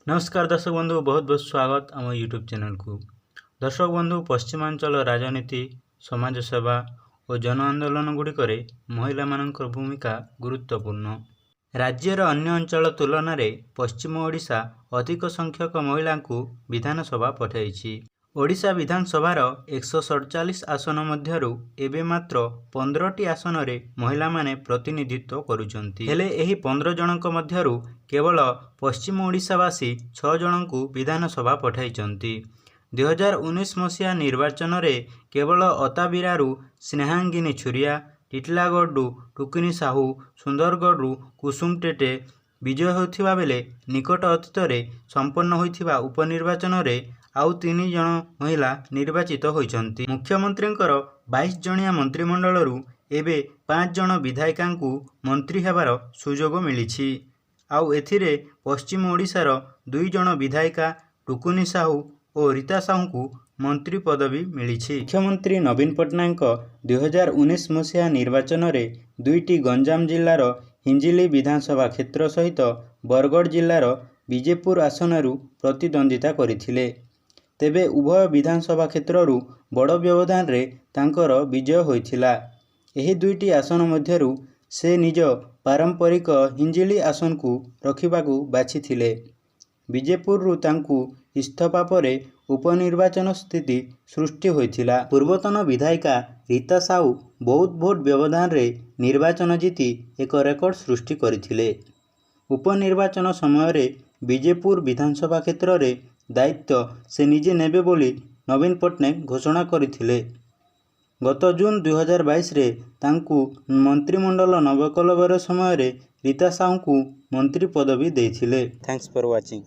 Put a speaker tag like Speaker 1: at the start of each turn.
Speaker 1: ନମସ୍କାର ଦର୍ଶକ ବନ୍ଧୁ, ବହୁତ ବହୁତ ସ୍ୱାଗତ ଆମ ୟୁଟ୍ୟୁବ୍ ଚ୍ୟାନେଲକୁ। ଦର୍ଶକ ବନ୍ଧୁ, ପଶ୍ଚିମାଞ୍ଚଳ ରାଜନୀତି, ସମାଜସେବା ଓ ଜନ ଆନ୍ଦୋଳନ ଗୁଡ଼ିକରେ ମହିଳାମାନଙ୍କର ଭୂମିକା ଗୁରୁତ୍ୱପୂର୍ଣ୍ଣ। ରାଜ୍ୟର ଅନ୍ୟ ଅଞ୍ଚଳ ତୁଳନାରେ ପଶ୍ଚିମ ଓଡ଼ିଶା ଅଧିକ ସଂଖ୍ୟକ ମହିଳାଙ୍କୁ ବିଧାନସଭା ପଠାଇଛି। ଓଡ଼ିଶା ବିଧାନସଭାର 147 ଆସନ ମଧ୍ୟରୁ ଏବେ ମାତ୍ର 15ଟି ଆସନରେ ମହିଳାମାନେ ପ୍ରତିନିଧିତ୍ୱ କରୁଛନ୍ତି। ହେଲେ ଏହି 15 ଜଣଙ୍କ ମଧ୍ୟରୁ କେବଳ ପଶ୍ଚିମ ଓଡ଼ିଶାବାସୀ 6 ଜଣଙ୍କୁ ବିଧାନସଭା ପଠାଇଛନ୍ତି। 2019 ମସିହା ନିର୍ବାଚନରେ କେବଳ ଅତାବିରାରୁ ସ୍ନେହାଙ୍ଗିନୀ ଛୁରିଆ, ଟିଟିଲାଗଡ଼ରୁ ଟୁକୁନି ସାହୁ, ସୁନ୍ଦରଗଡ଼ରୁ କୁସୁମ ଟେଟେ ବିଜୟ ହୋଇଥିବା ବେଳେ ନିକଟ ଅତୀତରେ ସମ୍ପନ୍ନ ହୋଇଥିବା ଉପନିର୍ବାଚନରେ ଆଉ 3 ଜଣ ମହିଳା ନିର୍ବାଚିତ ହୋଇଛନ୍ତି। ମୁଖ୍ୟମନ୍ତ୍ରୀଙ୍କର 22 ଜଣିଆ ମନ୍ତ୍ରିମଣ୍ଡଳରୁ ଏବେ 5 ଜଣ ବିଧାୟିକାଙ୍କୁ ମନ୍ତ୍ରୀ ହେବାର ସୁଯୋଗ ମିଳିଛି। ଆଉ ଏଥିରେ ପଶ୍ଚିମ ଓଡ଼ିଶାର 2 ଜଣ ବିଧାୟିକା ଟୁକୁନି ସାହୁ ଓ ରୀତା ସାହୁଙ୍କୁ ମନ୍ତ୍ରୀ ପଦବୀ ମିଳିଛି। ମୁଖ୍ୟମନ୍ତ୍ରୀ ନବୀନ ପଟ୍ଟନାୟକ 2019 ମସିହା ନିର୍ବାଚନରେ ଦୁଇଟି ଗଞ୍ଜାମ ଜିଲ୍ଲାର ହିଞ୍ଜିଳି ବିଧାନସଭା କ୍ଷେତ୍ର ସହିତ ବରଗଡ଼ ଜିଲ୍ଲାର ବିଜେପୁର ଆସନରୁ ପ୍ରତିଦ୍ୱନ୍ଦ୍ୱିତା କରିଥିଲେ। ତେବେ ଉଭୟ ବିଧାନସଭା କ୍ଷେତ୍ରରୁ ବଡ଼ ବ୍ୟବଧାନରେ ତାଙ୍କର ବିଜୟ ହୋଇଥିଲା। ଏହି ଦୁଇଟି ଆସନ ମଧ୍ୟରୁ ସେ ନିଜ ପାରମ୍ପରିକ ହିଞ୍ଜିଳି ଆସନକୁ ରଖିବାକୁ ବାଛିଥିଲେ। ବିଜେପୁରରୁ ତାଙ୍କ ଇସ୍ତଫା ପରେ ଉପନିର୍ବାଚନ ସ୍ଥିତି ସୃଷ୍ଟି ହୋଇଥିଲା। ପୂର୍ବତନ ବିଧାୟିକା ରୀତା ସାହୁ ବହୁତ ଭୋଟ ବ୍ୟବଧାନରେ ନିର୍ବାଚନ ଜିତି ଏକ ରେକର୍ଡ ସୃଷ୍ଟି କରିଥିଲେ। ଉପନିର୍ବାଚନ ସମୟରେ ବିଜେପୁର ବିଧାନସଭା କ୍ଷେତ୍ରରେ ଦାୟିତ୍ୱ ସେ ନିଜେ ନେବେ ବୋଲି ନବୀନ ପଟ୍ଟନାୟକ ଘୋଷଣା କରିଥିଲେ। ଗତ ଜୁନ୍ 2022ରେ ତାଙ୍କ ମନ୍ତ୍ରିମଣ୍ଡଳ ନବକଳେବର ସମୟରେ ରୀତା ସାହୁଙ୍କୁ ମନ୍ତ୍ରୀ ପଦବୀ ଦେଇଥିଲେ।
Speaker 2: Thanks for watching.